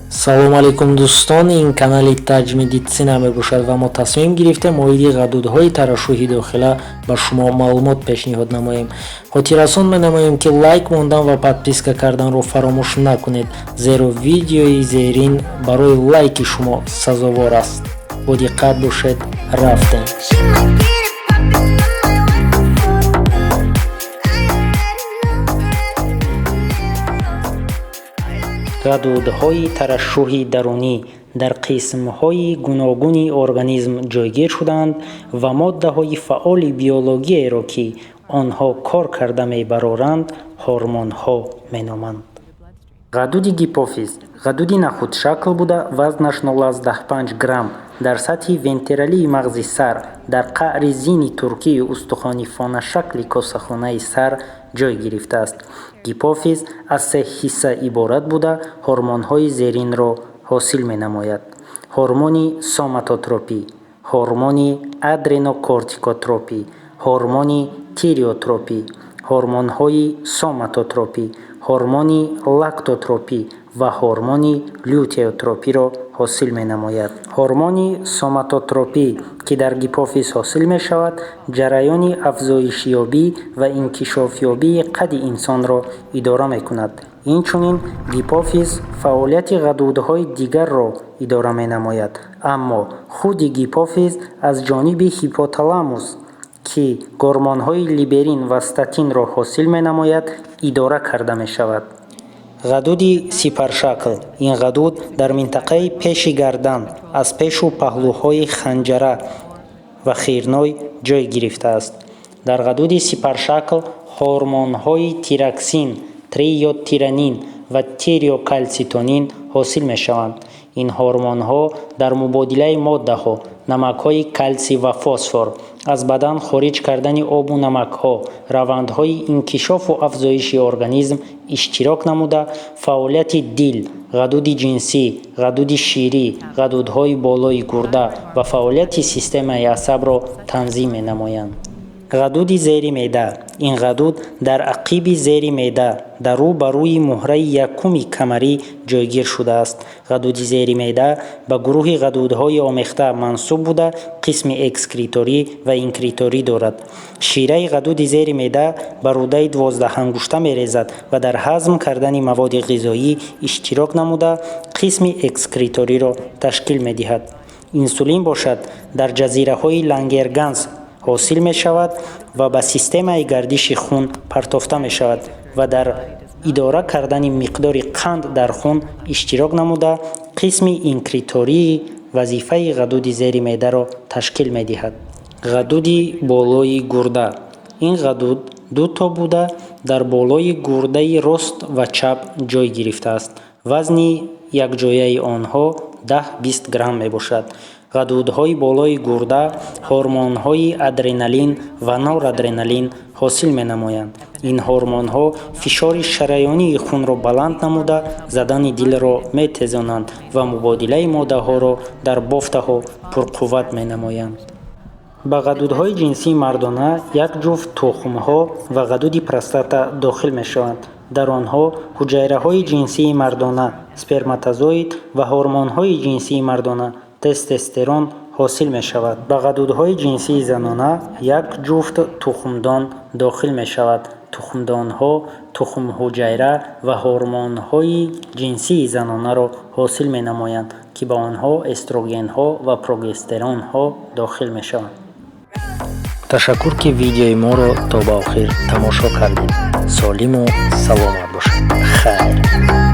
Салому алейкум, дӯстон! Ин канали Таҷ Медитсина мебошад ва мо тасмим гирифтем оиди ғадудҳои тарашшуҳи дохила ба шумо маълумот пешниҳод намоем. Хотиррасон менамоем, ки лайк мондан ва подписка карданро фаромӯш накунед, зеро видеои зерин барои лайки шумо сазовор аст. Бо диққат бошед, рафтем. She might get it poppin' on my Wi-Fi for the good. I already know, already know. Ғадудҳои тарашшуҳи дарунӣ дар қисмҳои гуногуни организм ҷойгир шудаанд ва моддаҳои фаъоли биологиеро, ки онҳо кор карда мебароранд, ҳормонҳо меноманд. Ғадуди гипофиз ғадуди нахудшакл буда, вазнаш 0,5 грамм, дар сатҳи вентралии мағзи сар, дар қаъри зини туркии устухони фонашакли косахонаи сар ҷой гирифтааст. Гипофиз аз се ҳисса иборат буда, ҳормонҳои зеринро ҳосил менамояд: ҳормони соматотропӣ, ҳормони адренокортикотропӣ, ҳормони тиреотропӣ. Ҳормонҳои соматотропӣ ҳормони лактотропӣ ва ҳормони лютеотропиро ҳосил менамояд. Ҳормони соматотропӣ, ки дар гипофиз ҳосил мешавад, ҷараёни афзоишёбӣ ва инкишофёбии қадди инсонро идора мекунад. Инчунин гипофиз фаъолияти ғадудҳои дигарро идора менамояд, аммо худи гипофиз аз ҷониби ҳипоталамус, ки гормонҳои либерин ва статинро ҳосил менамояд, идора карда мешавад. Ғадуди сипаршакл. Ин ғадуд дар минтақаи пеши гардан, аз пешу паҳлӯҳои ханҷара ва хирной ҷой гирифтааст. Дар ғадуди сипаршакл ҳормонҳои тироксин, трийодтиронин ва тиреокалситонин ҳосил мешаванд. Ин ҳормонҳо дар мубодилаи моддаҳо, намакҳои калсий ва фосфор, аз бадан хориҷ кардани обу намакҳо, равандҳои инкишофу афзоиши организм иштирок намуда, фаъолияти дил, ғадуди ҷинсӣ, ғадуди ширӣ, ғадудҳои болои гурда ва фаъолияти системаи асабро танзим менамоянд. Ғадуди зери меъда. Ин ғадуд дар ақиби зери меъда, дар рӯ ба рӯи муҳраи якуми камарӣ ҷойгир шудааст. Ғадуди зери меъда ба гурӯҳи ғадудҳои омехта мансуб буда, қисми экскреторӣ ва инкреторӣ дорад. Шираи ғадуди зери меъда ба рӯдаи 12-ангушта мерезад ва дар ҳазм кардани маводи ғизоӣ иштирок намуда, қисми экскреториро ташкил медиҳад. Инсулин бошад, дар ҷазираҳои Лангерганс ҳосил мешавад ва ба системаи гардиши хун партофта мешавад ва дар идора кардани миқдори қанд дар хун иштирок намуда, қисми инкретории вазифаи ғадуди зери меъдаро ташкил медиҳад. Ғадуди болои гурда. Ин ғадуд дуто буда, дар болои гурдаи рост ва чап ҷой гирифтааст. Вазни якҷояи онҳо 10-20 грамм мебошад. Ғадудҳои болои гурда ҳормонҳои адреналин ва норадреналин ҳосил менамоянд. Ин ҳормонҳо фишори шараёнии хунро баланд намуда, задани дилро метезонанд ва мубодилаи моддаҳоро дар бофтаҳо пурқувват менамоянд. Ба ғадудҳои ҷинсии мардона як ҷуфт тухмҳо ва ғадуди простата дохил мешаванд. Дар онҳо ҳуҷайраҳои ҷинсии мардона, сперматозоид, ва ҳормонҳои ҷинсии мардона, тестостерон, ҳосил мешавад. Ба ғадудҳои ҷинсии занона як ҷуфт тухмдон дохил мешавад. Тухмдонҳо тухмҳуҷайра ва ҳормонҳои ҷинсии занонаро ҳосил менамоянд, ки ба онҳо эстрогенҳо ва прогестеронҳо дохил мешаванд. Ташаккур, ки видеои моро то ба охир тамошо кардед. Солиму саломат бошед. Хайр.